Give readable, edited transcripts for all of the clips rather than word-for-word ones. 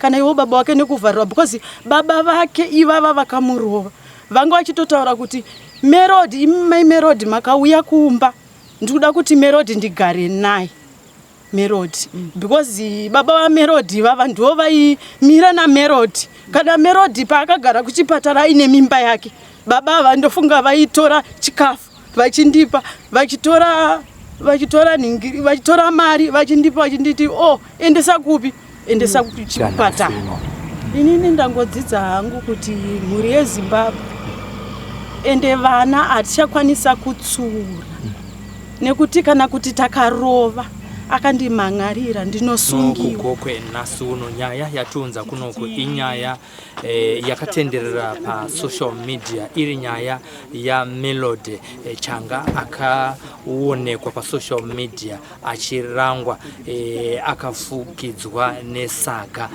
Kana iwo baba wake nekuvharirwa because baba vake ivava vakamurova vanga vachitotaura kuti Melody, imi mai Melody makauya kumba, ndikuda kuti Melody ndigare naye Melody because baba vaMelody ivava ndivo vaimira naMelody. Kana Melody paakagara kuchipatara aine mimba yake, baba ava ndofunga vaitora chikafu vachindipa, vachitora vachitora nhingi, vachitora mari vachindipa, vachinditi, "Oh, endesa kupi, endesa kuchipatara." Inini ndangodzidza hangu kuti mhuri yeZimbabwe ende vana hatichakwanisa kutsura nekuti kana kuti takarova akandimhan'arira ndinosungiwa. Kugokwe nhasi uno nyaya yatiunza kunoku inyaya yakatenderera pasocial media, iri nyaya yaMelody Changa akaonekwa pasocial media achirangwa akafukidzwa nesaga,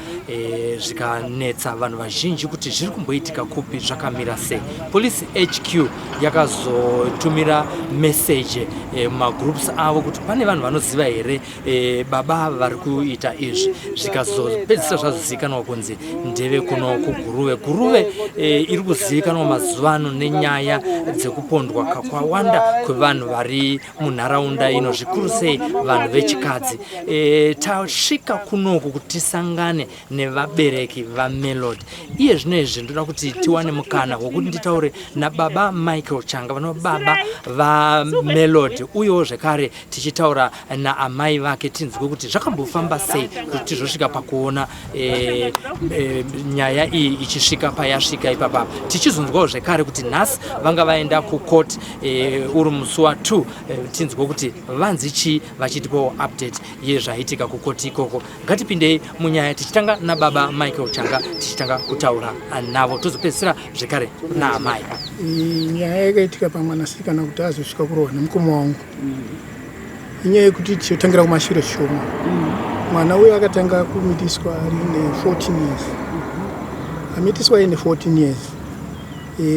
zvikanetsa vanhu vazhinji kuti zviri kumboitika kupi, zvakamira sei. Police HQ yakazotumira meseji mumagroups avo kuti pane vanhu vanoziva here baba vari kuita izvi, zvikazopedzisira zvazivikanwa kunzi ndeve kuno kuGuruve. Guruve iri kuzivikanwa mazuva ano nenyaya dzekupondwa kakawanda kwevanhu vari munharaunda ino, zvikuru sei vanhu vechikadzi. Tasvika kunoku kuti tisangane nevabereki vaMelody. Iye zvino izvi ndoda kuti tiwane mukana wekuti nditaure nababa Michael Changa, vanova baba vaMelody, uyewo zvekare tichitaura naamai vake, tinzwe kuti zvakambofamba sei kuti tizosvika pakuona nyaya iyi ichisvika payasvika ipapa. Tichizonzwawo zvekare kuti nhasi vanga vaenda kucourt uri musi wa2, tinzwe kuti vanzi chii, vachitipawo update yezvaitika kukoti ikoko. Ngatipindei munyaya tichitanga nababa Michael Changa, tichitanga kutaura navo, tozopedzisira zvekare naamai. Nyaya yakaitika pamwanasikana kuti azosvika kurohwa nemukoma wangu inyaya yekuti tichotangira kumashure shoma. Mwana uyu akatanga kumitiswa ari ne14 years. Amitiswa aine 14 years,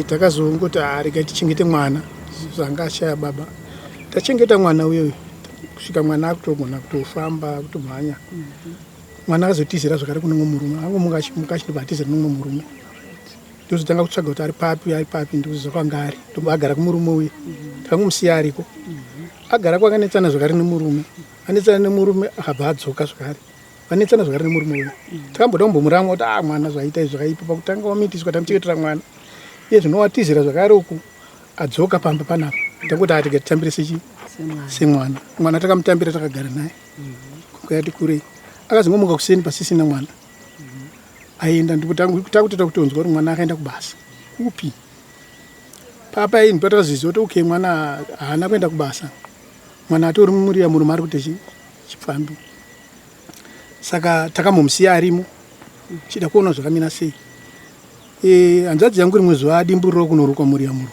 takazongoti, "Ah, regai tichengete mwana zvanga ashaya baba." Tachengeta mwana uyoyo kusvika mwana akutogona kutofamba, kutomhanya. Mwana akazotizira zvakare kune mumwe murume. Angomuka achindobva atizira nemumwe murume. Ndozotanga kutsvaga kuti ari papi, ari papi. Ndikuziva kwanga ari, ndobva agara kumurume uye. Takangomusiya ariko, agara kwakanetsana zvakare nemurume. Anetsana nemurume, akabva adzoka zvakare, vanetsana zvakare nemurume uyu. Takamboda kumbomuramwa kuti, "Ah, mwana zvaita izvi zvakaipa. Pakutanga wamitiswa, tamuchengetera mwana, iye zvino watizira zvakare uku, adzoka pamba panapa." Tangoti, "Atiga titambire sechi semwana." Mwana takamutambira, takagara naye kuyati kurei. Akazongomuka kuseni pasisina mwana, aenda. Ndipo takutoita kutonzwa kuti mwana akaenda kubasa kupi. Papa ini patakaziziva kuti, okay, mwana haana kuenda kubasa, mwana atori mumuriya, murume ari kuita chipfambi. Saka takambomusiya arimo, chida kuona zvakamira sei. Hanzvadzi yangu rimwe zuva adimburirawo kunorukwa muriya muru,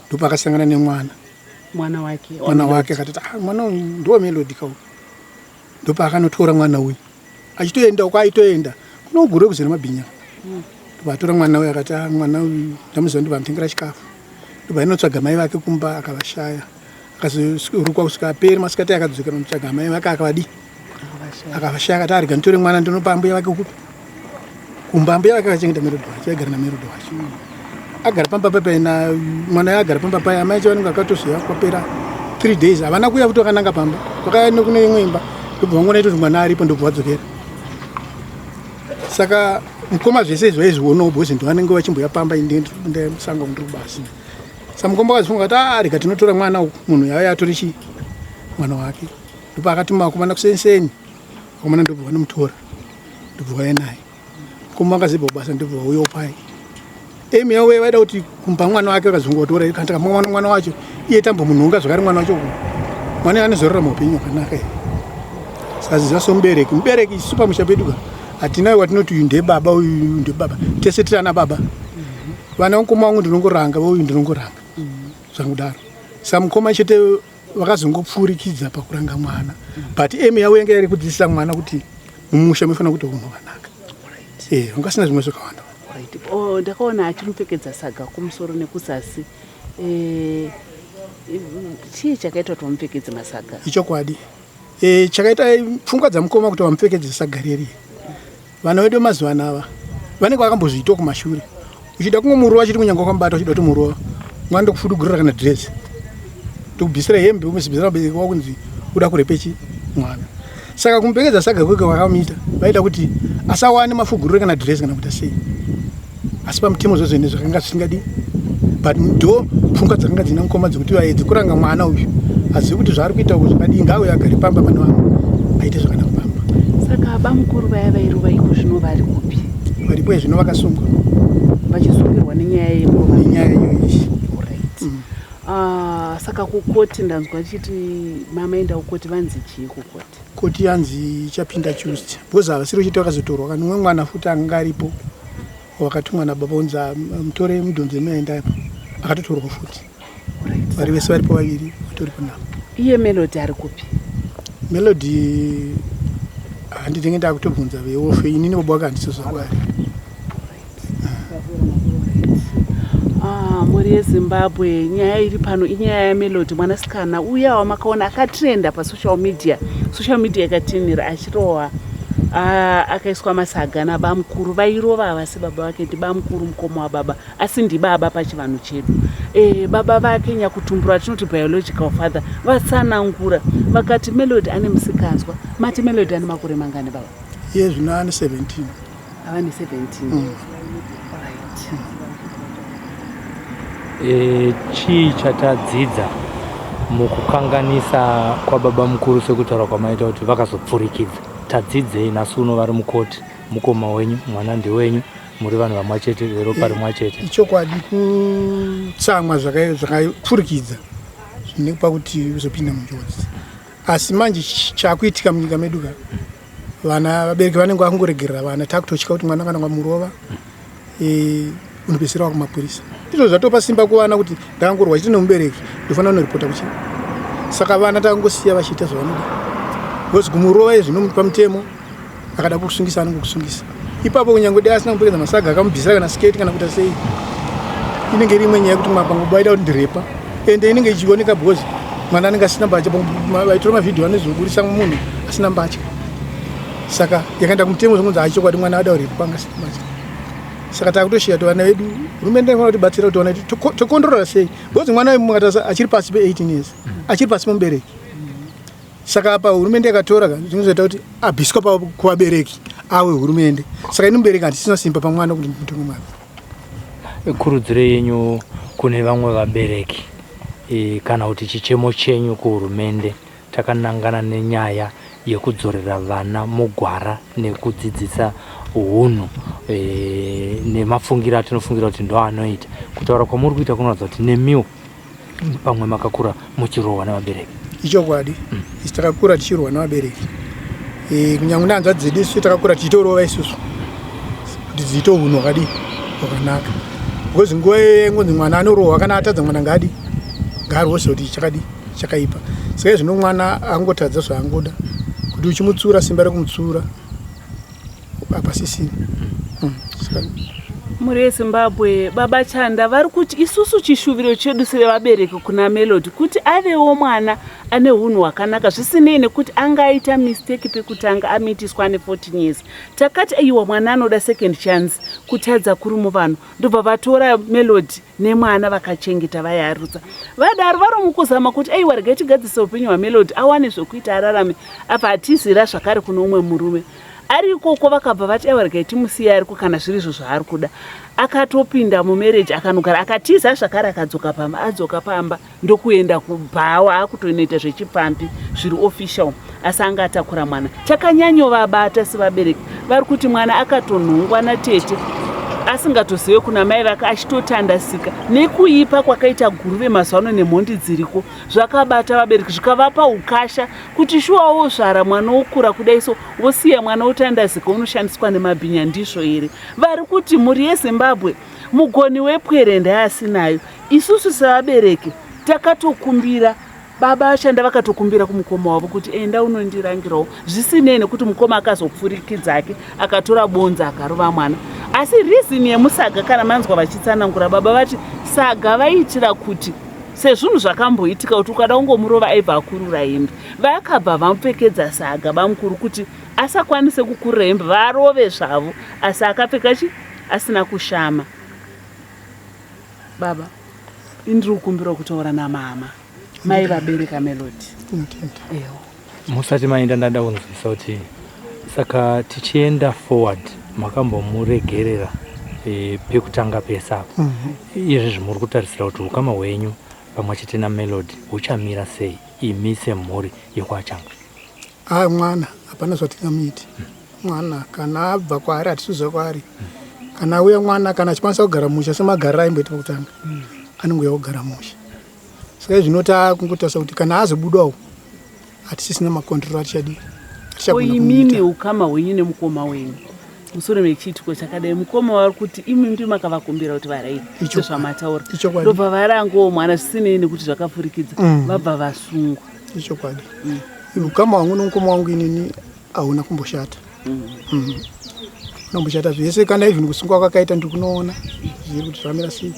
ndopakasangana nemwana. Mwana wake? Mwana wake. Akatoti, "Ah, mwana uyu ndo Melody kau." Ndopaakanotora mwana uyu achitoenda uko aitoenda kunogure kuzera mabhinya. Ndopatora mwana uyu, akati, "Ah, mwana uyu ndamuziva." Ndobva amutengera chikafu, ndobva inotsvaga mai vake kumba, akavashaya. Akazorukwa kusvika aperi masikati, akadzokera kunotsvaga mai vake, akavadi, akavashaya. Akati, "Arega nditore mwana ndinopa ambuya vake kupi, kumba." Ambuya vake akachengeta Melody wacho, aigara naMelody wacho. Agara pamba papai na mwana agara pamba pai, amai acho vanenge vakatoziva. Kwapera 3 days, havana kuuya kuti vakananga pamba, vakauya nekune imwe imba, ndobva vangoona itoti mwana aripo, ndobva vadzokera. Saka mukoma zvese izvo aizvionawo because ndovanenge vachimboya pamba, ndamusango ndiri kubasa. Saka mukoma akazifunga kuti, "Ah, rega tinotora mwana uku, munhu yauya atori chii, mwana wake." Ndopa akatuma vakomana kusenseni, vakomana ndobva vanomutora, ndobva vauya naye. Mukoma akazibva kubasa, ndobva vauyawo pai. Emi yavo vaida kuti kumba mwana wake, vakazongotora kana takamwa mwana wacho iye tambomunhonga zvakare mwana wacho, mwana anozorarama upenyu hwakanaka here? Saka ziva somubereki, mubereki isu pamusha pedu ka hatina watinoti uyu ndebaba, uyu ndebaba. Tese tiri ana baba. Vana mukoma wangu ndinongoranga, uyu ndinongoranga zvangudaro. Saka mukoma chete vakazongopfuurikidza pakuranga mwana, but emi yavo yanga iri kudzidzisa mwana kuti mumusha munofanira kuita unhu hwakanaka. Ungasina zvimwe zvakawanda. Oh, ndakaona achimupfekedza saga kumusoro nekuzasi. Chii chakaita kuti vamupfekedze masaga? Ichokwadi, chakaita pfungwa dzamukoma kuti vamupfekedze saga reri. Vana vedu vemazuva ano ava vanenge vakambozviitawo kumashure. Uchida kungomurova chete kunyange wakamubata uchida kutomurova. Mwana ndokufudugurira kana dress. Ndokubvisira hembe umosibvisira vabereki wako kunzi uda kurepe chi mwana. Saka kumupfekedza saga kwega kwakamuita vaida kuti asawane mafuguriro kana dress kana kuita sei. Asi pamutemo zvozvo zvakanga zvisingadi but ndo pfungwa dzakanga dzina mukoma dzekuti vaedze kuranga mwana uyu azive kuti zvaari kuita uku zvakadii ngaauye agare pamba pane vamwe aite zvakanaka pamba. Saka bamukuru vaya vairova iko zvino vari kupi? Varipo zvino vakasungwa vachisungirwa nenyaya yekurova nenyaya iyoyi. Alright. Ah, saka kukoti ndanzwa chiti mama enda kukoti vanzi chii kukoti? Koti yanzi ichapinda Tuesday because havasiri chete vakazotorwa kana umwe mwana futi anga aripo wakatumwa nababa unzi ah, mutore mudhonze muenda apo akatotorwa futi. Vari vese varipo vaviri vatoripo navo. Iye Melody ari kupi? Melody handinenge ndakutobvunza veofe inini baba wake handisi zvakwari. Ah, mhuri yeZimbabwe, nyaya iri pano inyaya yaMelody mwanasikana uya wamakaona akatrenda pasocial media. Social media ikatinhira achirohwa ah, akaiswa masaga nabamukuru vairova havasi baba vake ndibamukuru mukoma wababa asi ndibaba pachivanhu chedu e, baba vake nyakutumbura tinoti biological father vatsanangura vakati Melody ane musikanzwa. Mati Melody ane makore mangani baba? Iye zvino ane 17. Ava ne 17. Alright. E, chii chatadzidza mukukanganisa kwababa mukuru sekutaura kwamaita kuti vakazopfurikidza? Tadzidzei nhasi uno vari mukoti, mukoma wenyu, mwana ndewenyu, muri vanhu vamwe chete veropa rimwe chete? Ichokwadi kutsamwa zvakapfurikidza zvinopa kuti uzopinda munjodzi. Asi manje chakuitika munyika medu ka vana vabereki vanenge vakungoregerera vana, takutotya kuti mwana kana kwamurova e, unopedzisira wakumapurisa. Izvo zvatopa simba kuvana kuti ndakangorwa chete nemubereki ndofanira kunoripota kuchi. Saka vana takangosiya vachiita zvavanoda because kumurova izvi zvinomupa mutemo, akada kukusungisa anongokusungisa ipapo kunyange dai asina kupfekedza masaga akamubvisira kana sketi kana kuita sei, inenge iri imwe nyaya yekuti mapango vaida kuti ndirepa ende inenge ichioneka because mwana anenge asina mbatya, vaitora mavhidhiyo anozoburisa munhu asina mbatya. Saka yakaenda kumutemo zvinonzi hachokwadi mwana ada kurepa anga asina mbatya. Saka takutoshiya kuti vana vedu hurumende inofanira kutibatsira kuti vana vedu tokondorora sei because mwana uyu mukatasa achiri pasi pe 18 years achiri pasi pemubereki. Saka apa hurumende yakatora zvinozoita kuti abviswa kuvabereki awe hurumende. Saka ini mubereki handisina simba pamwana kuti ndimutonge mwana. Kurudziro yenyu kune vamwe vabereki e, kana kuti chichemo chenyu kuhurumende takanangana nenyaya yekudzorera vana mugwara nekudzidzisa hunhu e, nemafungiro atinofungira kuti ndo anoita. Kutaura kwamuri kuita kunoratidza kuti nemiwo pamwe makakura muchirohwa nevabereki. Ichokwadi, isu takakura tichirohwa nevabereki e, kunyange nehanzvadzi dzedu isu takakura tichitorova isusu kuti dziite hunhu hwakadii hwakanaka because nguva iyoyo yaingonzi mwana anorohwa kana atadza mwana ngaadi ngaarwose kuti chakadii chakaipa. Saka zvino mwana angotadza zvaangoda kuti uchimutsura simba rekumutsura hapasisina. Mhuri yeZimbabwe, baba Chanda vari kuti isusu chishuviro chedu sevabereki kuna Melody kuti avewo mwana ane hunhu hwakanaka zvisinei nekuti anga aita mistake pekutanga amitiswa ane 14 years. Takati aiwa mwana anoda second chance, kutadza kuri muvanhu. Ndobva vatora Melody nemwana vakachengeta vayarutsa. Vadaro vari mukuzama kuti aiwa regai tigadzise upenyu hwaMelody awane zvekuita ararame. Apa atizira zvakare kune umwe murume. Ari ikoko vakabva vati aiwa regai timusiye ariko kana zviri izvo zvaari kuda. Akatopinda mumarriage akanogara akatiza zvakare akadzoka pamba adzoka pamba ndokuenda kubhawa akutonoita zvechipfambi zviri official asi anga atakura mwana. Chakanyanyovabata sevabereki vari kuti mwana akatonhongwa natete asingatozive kuna mai vake achitotandasika nekuipa kwakaita guruve mazuva ano nemhondi dziriko zvakabata vabereki zvikavapa ukasha kuti shuwa wozvara mwana wokura kudai so wosiya mwana wotandazika unoshandiswa nemabhinya ndizvo here? Vari kuti mhuri yeZimbabwe mugoni wepwere ndaasinayo. Isusu sevabereki takatokumbira baba vashanda vakatokumbira kumukoma wavo kuti enda unondirangirawo zvisinei nekuti mukoma akazopfurikidza ake akatora bonza akarova mwana. Asi reason yemusaga kana manzwa vachitsanangura baba vati saga vaiitira kuti sezvinhu zvakamboitika kuti ukada kungomurova aibva akurura hembe vakabva vamupfekedza saga bamukuru kuti Asakwanise kukurira hembe varove zvavo asi akapfeka chi asina kushama. Baba, ini ndiri kukumbirawo kutaura namama mai vabereka Melody. Ewo. Musati maenda ndada kunzwisa kuti saka tichienda forward makambomuregerera e, pekutanga pese apa mm -hmm. Izvi zvimuri kutarisira kuti ukama hwenyu pamwe chete naMelody huchamira sei imi semhuri yekwaChanga? Ah, mwana hapana zvatingamuiti mwana kana abva kwaari hatisuziva kwaari kana auya mwana kana achikwanisa kugara musha semagariro aimboita pakutanga anongouya kugara musha saka izvino takungotarisa kuti kana azobudawo hatisisina makontrol atichadii Ko imimi ukama hwenyu nemukoma wenyu mushure mechiitiko chakadai mukoma vari kuti imi ndimi makavakumbira kuti varaire sezvamataura ndobva varangawo mwana zvisinei nekuti zvakapfurikidza mm. vabva vasungwa ichokwadi mm. ukama hwangu nomukoma wangu inini hauna kumboshata mm. mm. unomboshata zvese kana even kusungwa kwakaita ndiri kunoona zviri kuti zvamira sei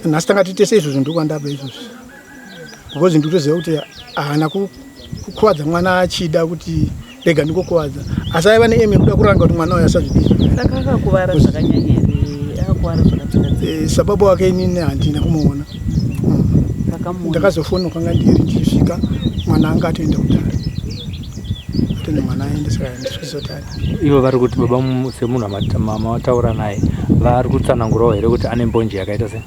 nhasi tanga titese izvozvo ndiri kwandabva izvozvo because ndiri kutoziva kuti haana kukuvadza mwana achida kuti rega ndingokuvadza asi aiva neaim yekuda kuranga kuti mwana uyo asazvidii saka akakuvara zvakanyanya here akakuvara zvakadzika eh, sababu wake inini handina kumuona ndakazofona kwanga ndiri ndichisvika mwana anga atoenda kudhara atenda mwana aende saka ndisvizotani ivo vari kuti baba semunhu mataura naye vari kutsanangurawo here kuti ane mbonje yakaita sei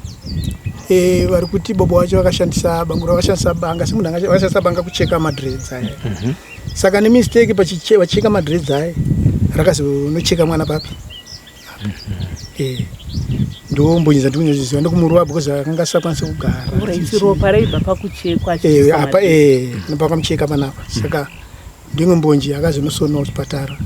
Eh, vari kuti bobo wacho vakashandisa bango vakashandisa banga semunhu vakashandisa banga kucheka madreads aya mm -hmm. Saka nemistake vacheka madreads aya rakazonocheka mwana papi mm -hmm. eh, ndombonyedza ndikunyozviziva ndokumurova because akanga asisakwanisi kugara ropa raibva pakuchekwa eh, apa eh, pakamucheka panapa saka ndimwe mbonje akazonosonwa kuchipatara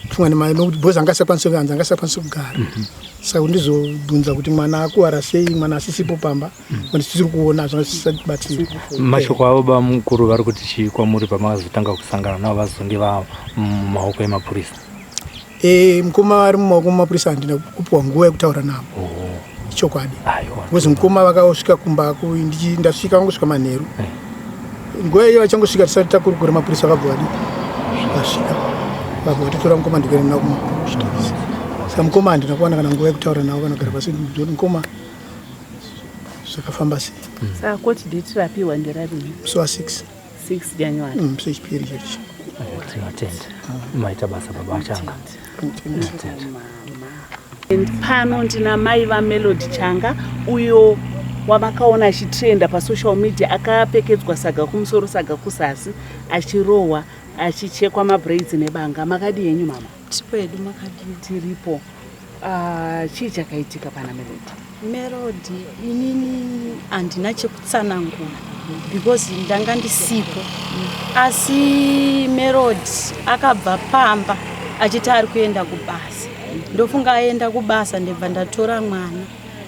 funga nekuti because anga asisakwanisi kuanza anga asisakwanisi kugara mm -hmm. Saka ndizobvunza kuti mwana akuvara sei mwana asisipo pamba mm. tisiri kuona zvanga zvisabatsira. Mashoko avo bamukuru vari kuti chii kwamuri pamakazotanga kusangana navo vazonge va mumaoko emapurisa? E, mukoma vari mumaoko emapurisa handina kupiwa nguva yekutaura navo. Oh. Chokwadi. Because mukoma vakasvika kumba ndasvika vangosvika manheru. Eh. Nguva iyo vachangosvika tisati takurukura mapurisa vakabva vadii vasvika vabva vatotora mukoma ndikuenda navo kuchitokisi saka mukoma handina kuwana kana nguva yekutaura navo kana kugara pasi ndoti mukoma zvakafamba sei saka koti date rapiwa nderarini musi wa 6 6 January musi wechipiri chaicho tinotenda maita basa baba achanga tinotenda And pano ndina mai vaMelody Changa uyo wamakaona achitrenda pasocial media akapfekedzwa saga kumusoro saga kuzasi achirohwa achichekwa mabraids nebanga. Makadii henyu mama? Tiripo hedu makadii? Tiripo. Uh, chii chakaitika pana Melody? Melody inini handina chekutsanangura because ndanga ndisipo asi Melody akabva pamba achiti ari kuenda kubasa ndofunga aenda kubasa ndibva ndatora mwana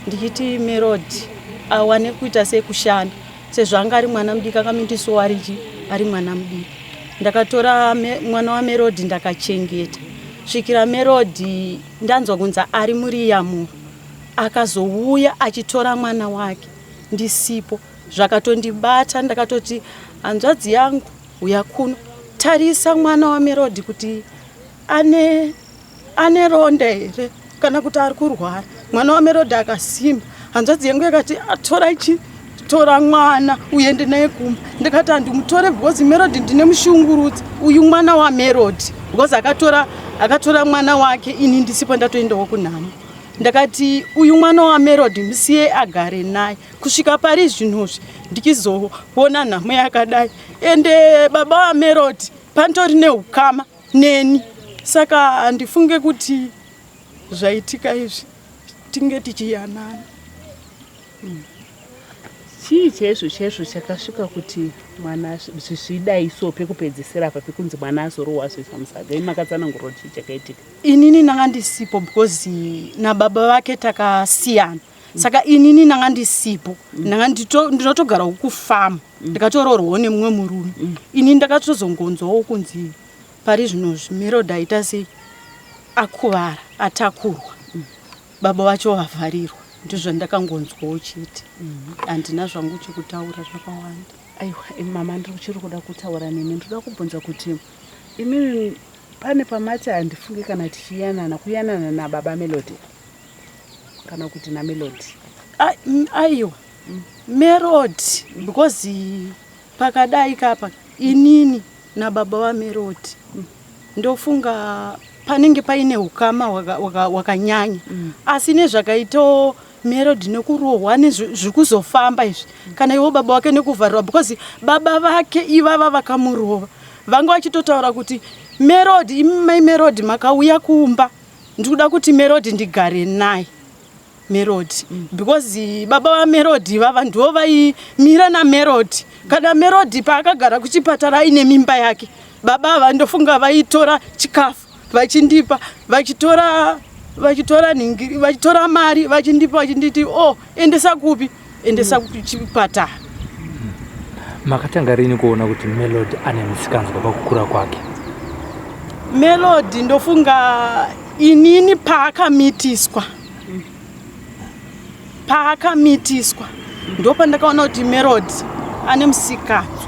ndichiti Melody awane kuita sekushanda sezvo anga ari mwana mudiki akamindiswa arichi ari mwana mudiki ndakatora mwana waMelody ndakachengeta svikira Melody ndanzwa kunzi ari muriyamuro akazouya achitora mwana wake ndisipo zvakatondibata ndakatoti hanzvadzi yangu uya kuno tarisa mwana waMelody kuti ane ane ronda here kana kuti ari kurwara mwana waMelody akasimba hanzvadzi yangu yakati atora chi tora mwana uende naye kumba ndikati handimutore because Melody ndine mushungurudzi uyu mwana waMelody because akatora akatora mwana wake ini ndisipo ndatoendawo kunhamo ndakati uyu mwana waMelody musiye agare naye kusvika pari zvinozvi ndichizoona nhamo yakadai ende baba waMelody pantori neukama neni saka handifunge kuti zvaitika izvi tinge tichiyanana Chii chaizvo chaizvo chakasvika kuti mwana zvidai so pekupedzisira apa pekunzi mwana azorohwa azoisa musaga imi makatsanangura kuti chii chakaitika? Inini ndanga ndisipo because nababa vake takasiyana saka inini ndanga ndisipo ndanga ndinotogarawo kufamu ndikatoroorwawo nemumwe murume ini ndakatozongonzwawo kunzi pari zvino Melody aita sei akuvara atakurwa baba vacho vavharirwa ndizvo ndakangonzwawo chete handina zvangu chekutaura zvakawanda Aiwa mama ndiri kuchiri kuda kutaura nemi ndoda kubvunza kuti imimi Pane pamati handifunge kana tichiyanana, kuyanana nababa Melody kana kuti naMelody. Aiwa, Melody, because pakadai kapa inini nababa vaMelody ndofunga panenge paine ukama hwakanyanya, asi nezvakaitawo Melody nekurohwa nezviri kuzofamba izvi, kana iwo baba wake nekuvharirwa, because baba vake ivava vakamurova vanga vachitotaura kuti Melody, imi mai Melody makauya kumba, ndikuda kuti Melody ndigare naye Melody, because baba vaMelody ivava ndivo vaimira naMelody. Kana Melody paakagara kuchipatara aine mimba yake, baba ava ndofunga vaitora chikafu vachindipa, vachitora vachitora nhingiri, vachitora mari vachindipa, vachinditi, "Oh, endesa kupi? Endesa kuchipatara." Makatanga rini kuona kuti Melody ane musikanzwa pakukura kwake? Melody, ndofunga inini paakamitiswa ndopandakaona kuti Melody ane musikanzwa,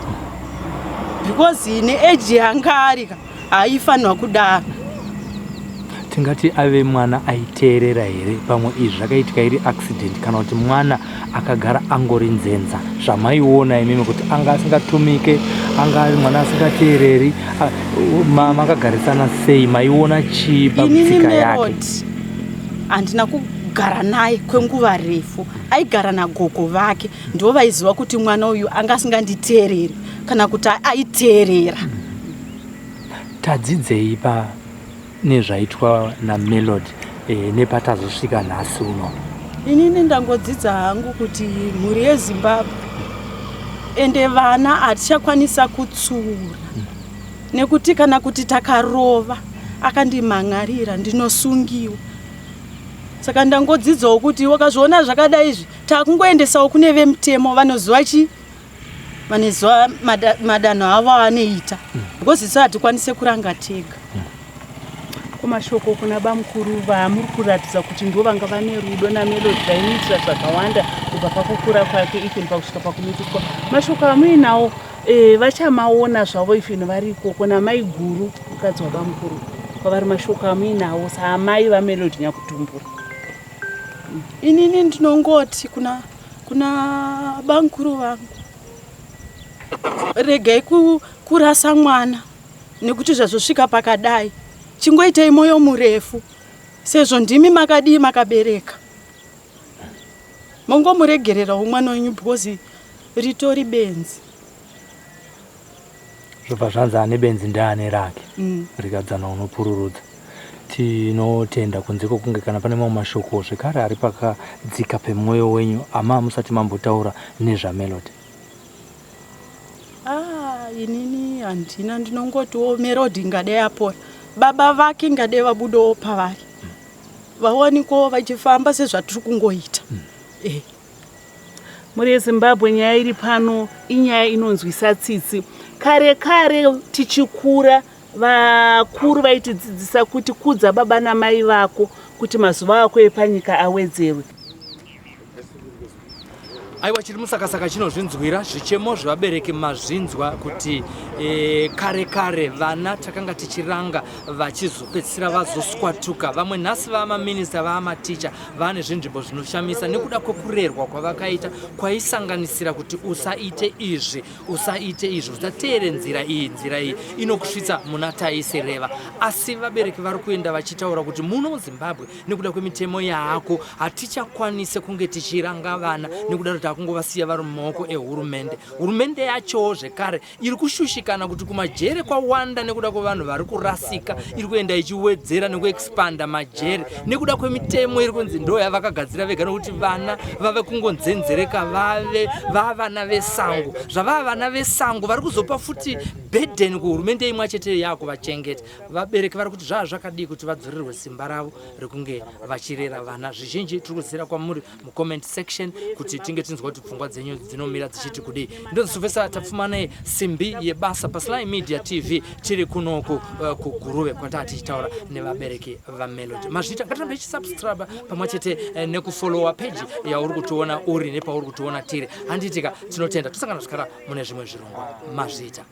because neage yanga ari ka, haifanirwa kudaro. Tingati ave mwana aiteerera here? Pamwe izvi zvakaitika iri accident, kana kuti mwana akagara angori nzenza, zvamaiona imimi kuti anga asingatumike, anga ari mwana asingateereri? Makagarisana sei? Maiona chii Inini patsika yake? Melody handina kugara naye kwenguva refu. Aigara nagogo vake, ndo vaiziva kuti mwana uyu anga asinganditeereri kana kuti aiteerera. Tadzidzei pa nezvaitwa naMelody nepatazosvika nhasi uno? Inini ndangodzidza hangu kuti mhuri yeZimbabwe, ende vana hatichakwanisa kutsura, nekuti kana kuti takarova akandimhan'arira, ndinosungiwa. Saka ndangodzidzawo kuti wakazviona zvakadai izvi, takungoendesawo kune vemutemo vanoziva chi vanoziva madanho avo avanoita, because isu hatikwanise kuranga tega. Kumashoko kuna bamukuru vamuri kuratidza kuti ndo vanga vane rudo naMelody, vaimuitira zvakawanda kubva pakukura kwake even pakusvika pakumitiswa, mashoko amuinawo vachamaona zvavo even vari ikoko, namai guru mukadzi wabamukuru, kwavari mashoko amuinawo saamai vaMelody nyakutumbura? Inini ndinongoti kuna bamukuru vangu, regai kurasa mwana nekuti zvazosvika pakadai. Chingoitai mwoyo murefu, sezvo ndimi makadii makabereka, mongomuregererawo mwana wenyu, because ritori benzi. Zvobva zvanzi ane benzi ndeane rake, rikadzana unopururudza. Tinotenda. Kunze kwokunge kana pane mamwe mashoko zvekare ari pakadzika pemwoyo wenyu ama musati mambotaura nezvaMelody? Ah, inini handina. Ndinongotiwo Melody ngadai apora, baba vake ngadai vabudawo pavari, vawanikwawo vachifamba sezvatiri kungoita. Mhuri yeZimbabwe, nyaya iri pano inyaya inonzwisa tsitsi. Kare kare tichikura, vakuru vaitidzidzisa kuti kudza baba namai vako kuti mazuva ako epanyika awedzerwe. Aiwa, chiri musakasaka chinozvinzwira. Zvichemo zvevabereki mazvinzwa kuti kare kare vana takanga tichiranga, vachizopedzisira vazoswatuka. Vamwe nhasi vamaminista, vamaticha, vane zvinzvimbo zvinoshamisa nekuda kwekurerwa kwavakaita, kwaisanganisira kuti usaite izvi, usaite izvi, usateere nzira iyi, nzira iyi inokusvitsa muna taisireva. Asi vabereki vari kuenda vachitaura kuti muno muZimbabwe, nekuda kwemitemo yaako, hatichakwanise kunge tichiranga vana, nekudaro takungovasiya vari mumaoko ehurumende. Hurumende yachowo zvekare iri kushushikana kuti kumajere kwawanda nekuda kwevanhu vari kurasika. Iri kuenda ichiwedzera nekuexpanda majere nekuda kwemitemo iri kunzi ndo yavakagadzira vega, nekuti vana vave kungonzenzereka, vave vavana vesango. Zvavava vana vesango, vari kuzopa futi burden kuhurumende imwe chete yakuvachengeta. Vabereki vari kuti zvava zvakadii kuti vadzorerwe simba ravo rekunge vachirera vana? Zvizhinji tiri kuzira kwamuri mucomment section kuti tinge tinzwa kuti pfungwa dzenyu dzinomira dzichiti kudii. Ndonzi Sylvester Tapfumanei, simbi yebasa paSly Media TV. Tiri kunoku kuGuruve kwataa tichitaura nevabereki vaMelody. Mazviita, ngatirambe tichisubscribe pamwe chete nekufollowa page yauri kutiona uri nepauri kutiona tiri, handitika? Tinotenda, tosangana zvikara mune zvimwe zvirongwa. Mazviita.